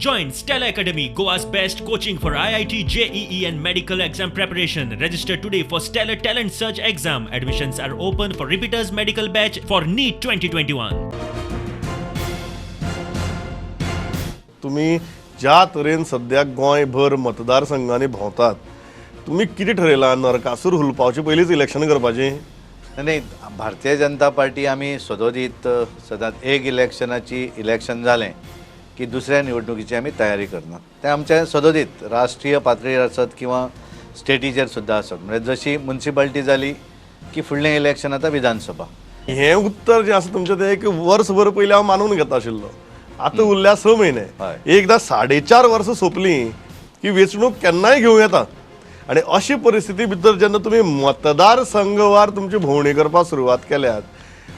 Join Stellar Academy, Goa's best coaching for IIT, JEE and medical exam preparation. Register today for Stellar Talent Search exam. Admissions are open for repeaters medical batch for NEET 2021. तुमी ज्या तरेन सद्याक गोंयभर मतदारसंघांनी भोंवतात, तुमी कितें ठरयलां? नरकासूर हुलपावचे पयलींच election करपाचें? नाही, भारतीय जनता पार्टी आमी सदोदीत सदांच एक इलेक्शनाची इलेक्शन जालें की दुसऱ्या निवडणुकीची आमी तयारी करना. तें आमचें सदोदीत राष्ट्रीय पातळीर आसत किंवा स्टेटीचेर सुद्दां आसत. म्हणजे जशी मुन्सिपाल्टी जाली की फुडलें इलेक्शन आतां विधानसभा. हें उत्तर जें आसा तुमचें तें एक वर्सभर पयलीं हांव मानून घेता आशिल्लो. आतां उरल्या 6 म्हयने. एकदां 4.5 वर्सां सोंपलीं की वेंचणूक केन्नाय घेवं येता. आनी अशी परिस्थिती भितर जेन्ना तुमी मतदारसंघवार तुमची भोंवणी करपाक सुरवात केल्यात,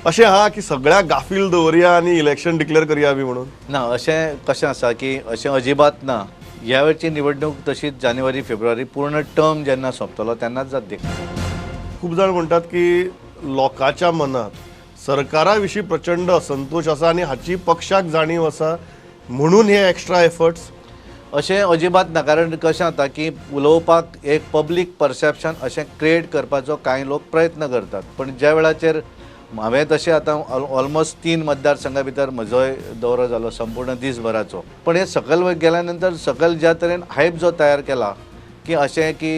अशें आहा की सगळ्याक गाफील दवरया आनी इलेक्शन डिक्लेअर करया बी म्हणून? ना, अशें कशें आसा की अशें अजिबात ना. ह्या वेळची निवडणूक तशीच जानेवारी फेब्रुवारी पूर्ण टर्म जेन्ना सोंपतलो तेन्नाच जातली. खूब जाण म्हणटात की लोकांच्या मनात सरकारा विशीं प्रचंड असंतोष आसा आनी हाची पक्षाक जाणीव आसा म्हणून हे एक्स्ट्रा एफर्ट्स. अशें अजिबात ना, कारण कशें जाता की उलोवपाक एक पब्लीक परसेप्शन अशें क्रिएट करपाचो कांय लोक प्रयत्न करतात. पण ज्या वेळाचेर हांवें तशें आतां ऑलमोस्ट 3 मतदारसंघा भितर म्हजोय दौरो जालो संपूर्ण दीसभराचो. पण हे सकयल गेल्या नंतर सकयल ज्या तरेन हायप जो तयार केला की अशें की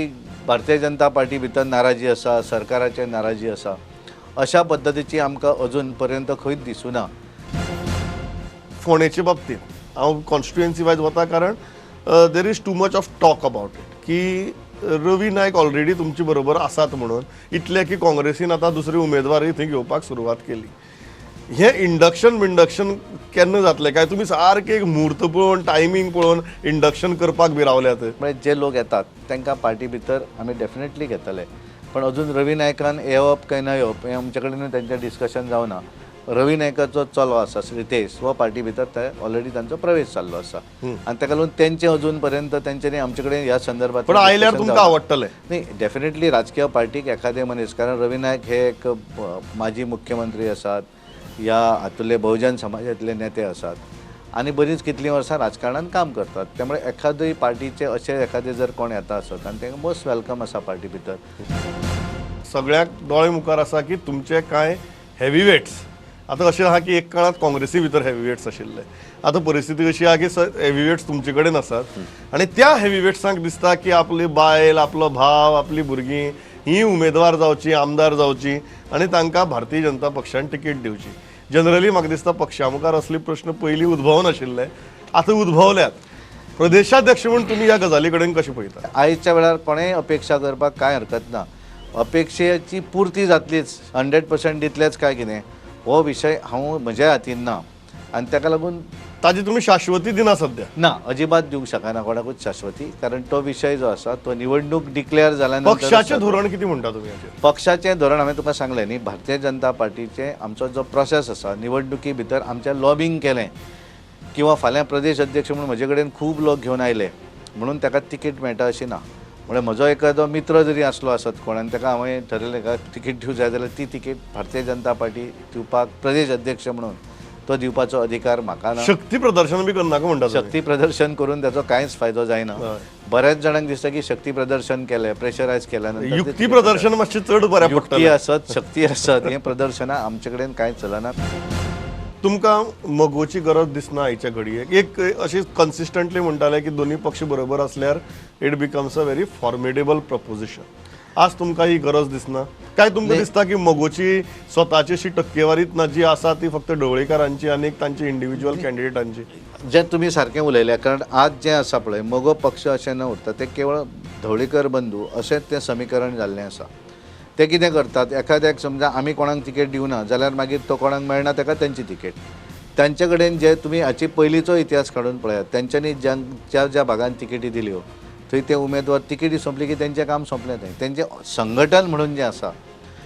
भारतीय जनता पार्टी भितर नाराजी आसा, सरकाराचेर नाराजी आसा, अशा पद्दतीची आमकां अजून पर्यंत खंयच दिसूना. फोंडेचे बाबतींत हांव कॉन्स्टिट्युएन्सी वायज वता, कारण there is too much of talk about it की रवी नायक ऑलरेडी तुमचे बरोबर आसात म्हणून, इतलें की काँग्रेसीन आतां दुसरे उमेदवारय थंय घेवपाक सुरवात केली. हें इंडक्शन बिंडक्शन केन्ना जातलें काय तुमी सारकें एक म्हूर्त पळोवन टायमींग पळोवन इंडक्शन करपाक बी रावल्यात? म्हणजे जे लोक येतात तांकां पार्टी भितर आमी डेफिनेटली घेतले, पण अजून रवी नायकान येवप काय ना येवप हें आमचे कडेन तेंचें डिस्कशन जावना. रवी नायकाचो चलो आसा रितेश, हो पार्टी भितर ते ऑलरेडी तांचो प्रवेश जाल्लो आसा आनी ताका लागून तेंचे अजून पर्यंत तेंच्यांनी आमचे कडेन ह्या संदर्भात पण आयल्यार तुमकां आवडटलें? न्ही, डेफिनेटली राजकीय पार्टीक एखादे मनीस, कारण रवी नायक हे एक माजी मुख्यमंत्री आसात, ह्या हातूंतले बहुजन समाजांतले नेते आसात आनी बरीच कितलीं वर्सां राजकारणान काम करतात. त्यामुळे एखादे पार्टीचे अशे एखादे जर कोण येता आसत आनी तांकां मोस्ट welcome आसा पार्टी भितर. सगळ्याक दोळे मुखार आसा की तुमचे कांय हेवी वेट्स आतां अशें आहा की एक काळांत काँग्रेसी भितर हेवी वेट्स आशिल्ले, आतां परिस्थिती अशी आहा की हेवी वेट्स तुमचे कडेन आसात आनी त्या हेवी वेट्सांक दिसता की आपली बायल, आपलो भाव, आपली भुरगीं ही उमेदवार जावची, आमदार जावची आनी तांकां भारतीय जनता पक्षान तिकीट दिवची. जनरली म्हाका दिसता पक्षा मुखार असले प्रश्न पयलीं उद्भवनाशिल्ले, आतां उद्भवल्यात. प्रदेशाध्यक्ष म्हूण तुमी ह्या गजाली कडेन कशें पळयता? आयच्या वेळार कोणेय अपेक्षा करपाक कांय हरकत ना, अपेक्षेची पुर्ती जातलीच, 100% दितलेच काय कितें हो विशय हांव म्हज्या हातीन ना आनी ताका लागून ताजी तुमी शाश्वती दिना सद्या? ना, अजिबात दिवंक शकना कोणाकूच शाश्वती, कारण तो विशय जो आसा तो निवडणूक डिक्लेअर जाल्या नंतर. पक्षाचें धोरण कितें म्हणटा तुमी हाचेर? पक्षाचें धोरण हांवें तुका सांगलें न्ही, भारतीय जनता पार्टीचें आमचो जो प्रोसेस आसा निवडणुकी भितर आमचें लॉबींग केलें किंवा फाल्यां प्रदेश अध्यक्ष म्हणून म्हजे कडेन खूब लोक घेवन आयले म्हणून ताका तिकीट मेळटा अशी ना. म्हणजे म्हजो एखादो मित्र जरी आसलो आसत कोण आनी ताका हांवें ठरयलें का तिकीट दिवं जाय जाल्यार ती तिकीट भारतीय जनता पार्टी दिवपाक प्रदेश अध्यक्ष म्हणून तो दिवपाचो अधिकार म्हाका ना. शक्ती प्रदर्शन बी करनाका म्हणटा? शक्ती प्रदर्शन करून ताचो कांयच फायदो जायना. बऱ्याच जाणांक दिसता की शक्ती प्रदर्शन केलें, प्रेशरायज केल्या नंतर युक्ती प्रदर्शन मातशें चड बऱ्याक पडटलें. युक्ती आसत, शक्ती आसत, हें प्रदर्शनां आमचे कडेन कांय चलना. तुमकां मगोची गरज दिसना आयच्या घडयेक? एक अशी कन्सिस्टंटली म्हणटाले की दोन्ही पक्ष बरोबर असल्यार it becomes a very formidable proposition. आज तुमकां ही गरज दिसना काय? तुमकां दिसता की मगोची स्वताची अशी टक्केवारीत ना जी आसा ती फक्त ढवळीकारांची आनी तांची इंडिव्हिज्युअल कॅन्डिडेटांची? जे तुमी सारकें उलयल्या, कारण आज जें आसा पळय मगो पक्ष अशें न उरता, तें केवळ ढवळीकर बंधू अशें तें समीकरण जाल्लें आसा. ते कितें करतात, एखाद्याक समजा आमी कोणाक तिकेट दिवना जाल्यार मागीर तो कोणाक मेळना ताका तेंची तिकेट. तांचे कडेन जे तुमी हाची पयलींचो इतिहास काडून पळयात, तेंच्यांनी ज्या ज्या भागान तिकेटी दिल्यो थंय ते उमेदवार तिकेटी सोंपली की तेंचें काम सोंपलें. थंय तेंचें संघटन म्हणून जें आसा,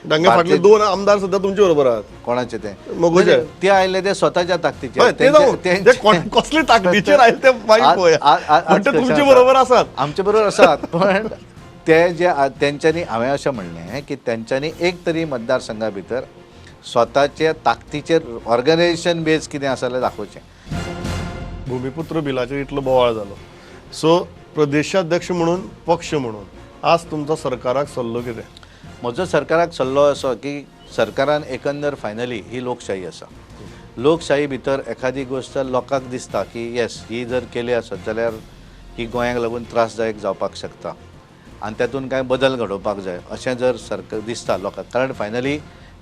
तांगे फाटले 2 आमदार सुद्दां तुमचे बरोबर आहात. कोणाचे ते? मगोचे. ते आयले ते स्वताच्या ताकदीचेर. कसले ताकदीचेर आयले ते मागीर तुमचे बरोबर आसात, आमचे बरोबर आसात. पण ते जे तेंच्यांनी हांवें अशें म्हणलें की तेंच्यांनी एक तरी मतदारसंघा भितर स्वताचे ताकदीचेर ऑर्गनायझेशन बेज कितें आसा जाल्यार दाखोवचें. भुमिपुत्र बिलाचेर इतलो बोवाळ जालो. सो प्रदेशाध्यक्ष म्हणून, पक्ष म्हणून आज तुमचो सरकाराक सल्लो कितें? म्हजो सरकाराक सल्लो असो की सरकारान एकंदर फायनली ही लोकशाही आसा, लोकशाही भितर एखादी गोश्ट लोकांक दिसता की येस ही जर केली आसत जाल्यार ही गोंयाक लागून त्रासदायक जावपाक शकता आनी तातूंत कांय बदल घडोवपाक जाय अशें जर सरकार दिसता लोकांक, कारण फायनली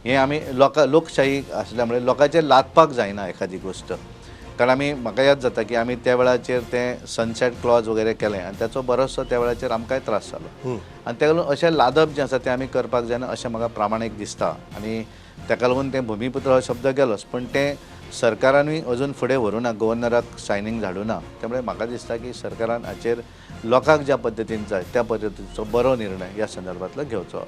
हें आमी लोकां लोकशाही आसल्या मुळे लोकांचेर लादपाक जायना एखादी गोश्ट. कारण आमी म्हाका याद जाता की आमी त्या वेळाचेर तें सनसेट क्लॉज वगैरे केलें आनी ताचो बरोचसो त्या वेळाचेर आमकांय त्रास जालो आनी ताका लागून अशें लादप जें आसा तें आमी करपाक जायना अशें म्हाका प्रामाणीक दिसता आनी ताका लागून तें भुमिपुत्र हो शब्द गेलोच, पण तें सरकारानूय अजून फुडें व्हरूं ना, गव्हर्नराक सायनींग धाडूं ना. त्यामुळे म्हाका दिसता की सरकारान हाचेर लोकांक ज्या पद्दतीन जाय त्या पद्दतीचो बरो निर्णय ह्या संदर्भांतलो घेवचो.